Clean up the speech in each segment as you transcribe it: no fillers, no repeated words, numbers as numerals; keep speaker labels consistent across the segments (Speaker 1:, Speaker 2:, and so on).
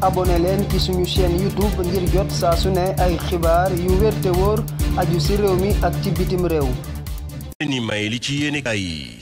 Speaker 1: abonné leen ci suñu chaîne YouTube ngir jot saa su ne ay xibaar yu wér te wóor aju ci réew mi ak ci bitim réew.
Speaker 2: ni may li ci yéenekaay yi.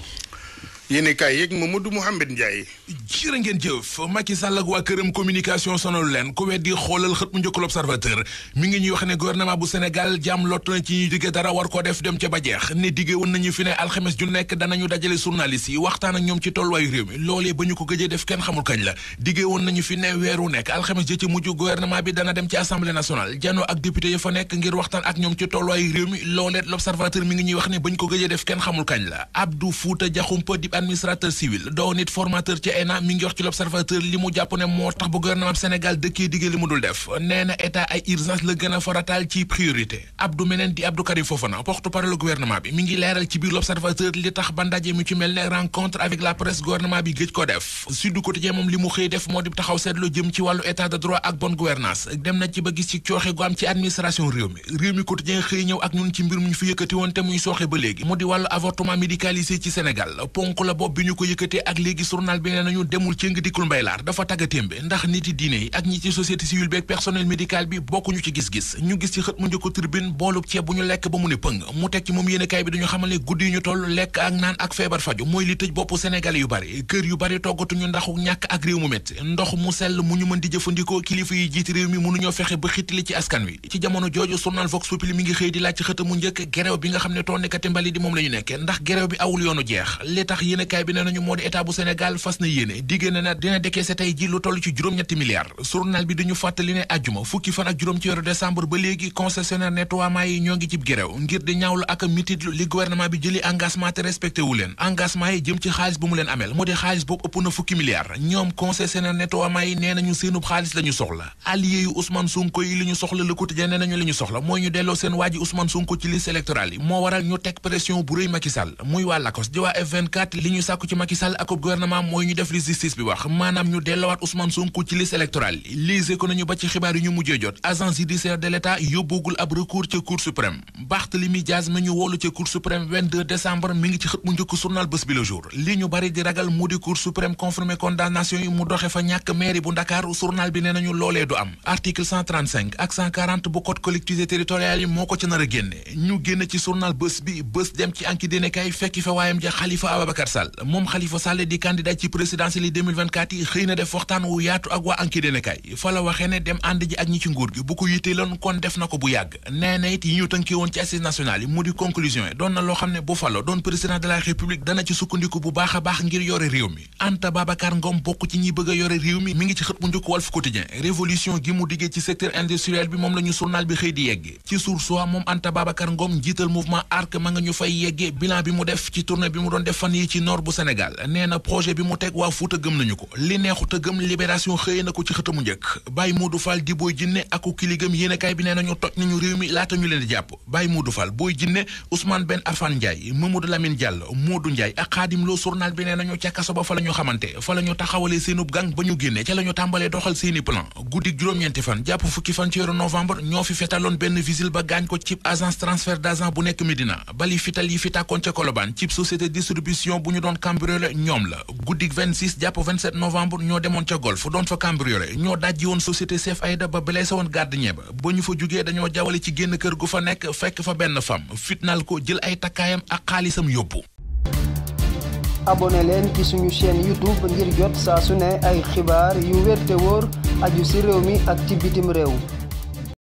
Speaker 3: yéenekaay yeeg Mamadou Mouhamed Ndiaye.
Speaker 4: jërë ngeen jëf Macky Sall ak waa këram communication sonalu leen ku weddi xoolal xët mu njëkk l'Observateur mi ngi ñuy wax ne gouvernement bu Sénégal jàmm lott na ci ñuy digge dara war koo def dem ca ba jeex ne digge woon nañu fi ne alxames ju nekk danañu dajale journalistes yi waxtaan ak ñoom ci tolluwaayu réew mi loolee ba ñu ko gëjee def kenn xamul kañ la digge woon nañu fi ne weeru nekk alxames ja ci mujj gouvernement bi dana dem ci assemblée nationale janoo ak député ya fa nekk ngir waxtaan ak ñoom ci tolluwaayu réew mi loolee l'Observateur mi ngi ñuy wax ne ba ñu ko gëjee def kenn xamul kañ la Abdou Fouta Diakhoumpa di administrateur civil doo nit formateur ci ENA mi ngi wax ci l'Observateur li mu jàpp ne moo tax bu gouvernement Sénégal dëkkee diggée li mu dul def nee na état ay urgence la gën a farataal ci priorité Abdou meneen di Abdou Karim Fofana porte-parole gouvernement bi mi ngi leeral ci biir l'Observateur li tax ba ndaje mi ci mel ne rencontre avec la presse gouvernement bi gëj ko def Sud Quotidien moom li mu xëy def moo di taxaw seetlu jëm ci wàllu état de droit ak bonne gouvernance dem na ci ba gis ci cooxe gu am ci administration réew mi Quotidien xëy ñëw ak ñun ci mbir mu ñu fi yëkkati woon te muy sooxe ba léegi mu di wàllu avortement médicalisé ci Sénégal ponk la bopp bi ñu ko yëkkatee ak léegi journal bi nee nañu demul ci nga dikkul mbaylaar dafa tagga témbe ndax nit yi diine yi ak ñi ci société civile bi ak personnel médical bi bokkuñu ci gis-gis ñu gis ci xët mu njëkk Tribune boolub ceeb bu ñu lekk ba mu ne pëng mu teg ci moom yéenekaay bi dañu xamal ne guddi yu ñu toll lekk ak naan ak feebar faju mooy li tëj boppu Sénégal yu bari kër yu bari toggatuñu ndaxu ñàkk ak réew mu métti ndox mu sell mu ñu mën di jëfandikoo kilifa yi jiiti réew mi mënuñoo fexe ba xittali ci askan wi ci jamono jooju journal Vox Populi mi ngi xëy di laaj ci xët mu njëkk gerew bi nga xam ne tonnekati mbali di moom la ñu nekke ndax gerew bi awul yoonu jeex li tax yéenekaay bi nee nañu moo di état bu Sénégal fas na yéene diggée na dina décaissé tey ji lu toll ci juróom-ñetti milliards journal bi dañu fàttali ne àjjuma fukki fan ak juróom ci weeru décembre ba léegi concessionnaire nettoiement yi ñoo ngi cib géréw ngir di ñaawlu ak mititlu li gouvernement bi jëli engagement te respecté wu leen engagement yi jëm ci xaalis bu mu leen amel mu di xaalis boobu ëpp na fukki milliards ñoom concessionnaire nettoiement yi nee nañu seenub xaalis la ñu soxla allié yu Ousmane Sonko yi li ñu soxla Le Quotidien nee nañu li ñu soxla mooy ñu delloo seen waaji Ousmane Sonko ci liste électorale yi moo waral ñu teg pression bu rëy Macky Sall muy waa Lakos di waa F24 li ñu sàkku ci Macky Sall ak gouvernement mooy ñu def li justice bi wax maanaam ñu dellowaat Ousmane Sonko ci liste électorale yi lise ko nañu ba ci xibaar yi ñu mujjee jot agence judiciaire de l'État yóbboogul ab recours ca Cour suprême Barthélémy Dias mi ñu woolu ca Cour suprême 22 décembre mi ngi ci xët mu njëkk journal Bës Bi Le Jour li ñu bari di ragal mu di Cour suprême confirmé condamnation yi mu doxe fa ñàkk mairie bu Ndakaaru journal bi nee nañu loolee du am article 135 ak 140 bu code collectivité territoriale yi moo ko ci nar a génne ñu génn ci journal Bës Bi Bës dem ci Enquête yéenekaay fekki fa waayam ja Khalifa Ababacar Sall moom Khalifa Sall di candidat ci présidentielle yi 2024 yi xëy na def waxtaan wu yaatu ak waa Enquête yéenekaay fa la waxee ne dem ànd ji ak ñi ci nguur gi bu ko yitteeloon kon def na ko bu yàgg nee na it yi ñu tënkee woon ci assises nationales yi mu di conclusion yi doon na loo xam ne bu falo doon président de la république dana ci sukkandiku bu baax a baax ngir yore réew mi Anta Babacar Ngom bokk ci ñi bëgg a yore réew mi ngi ci xët mu njëkk Walf Quotidien révolution gi mu diggee ci secteur industriel bi moom la ñu journal bi xëy di yeggee ci Source A moom Anta Babacar Ngom njiital mouvement ARC ma nga ñu fay yeggee bilan bi mu def ci tournée bi mu doon def fan yi ci nord bu Sénégal nee na projet bi mu teg waa Fuuta gëm nañu ko li neexut a gëm libération xëy na ko ci xëtamu njëkk Baye Modou Fall di Boy Djiné ak kiligëm yéenekaay bi nee nañu toj nañu réew mi laata ñu leen di jàpp Baye Modou Fall Boy Djiné Ousmane Ben Affan Ndiaye Mamadou Lamine Diallo Modou Ndiaye ak Khadim Lo journal bi nee nañu ca kaso ba fa la ñu xamante fa la ñu taxawalee seenub gang ba ñu génne ca la ñu tàmbalee doxal seeni plan guddik juróom-ñeenti fan jàpp fukki fan ci weeru novembre ñoo fi fetaloon benn visile ba gaañ ko cib agence transfert d'argent bu nekk Médina bali fital yi fi tàkkoon ca Colobane cib société distribution bu ñu doon cambriolé ñoom la guddik 26 jàpp 27 novembre ñoo demoon ca Golf doon fa cambriolé ñoo dajji woon société Chef Aïda ba blessé woon gardien ba ñu fa jugee dañoo jawale ci génn kër gu fa nekk fekk fa benn femme fitnaal ko jël ay takkaayam ak xaalisam yóbbu.
Speaker 1: abonné leen ci suñu chaîne YouTube ngir jot saa su ne ay xibaar yu wér te wóor aju ci réew mi ak ci bitim réew.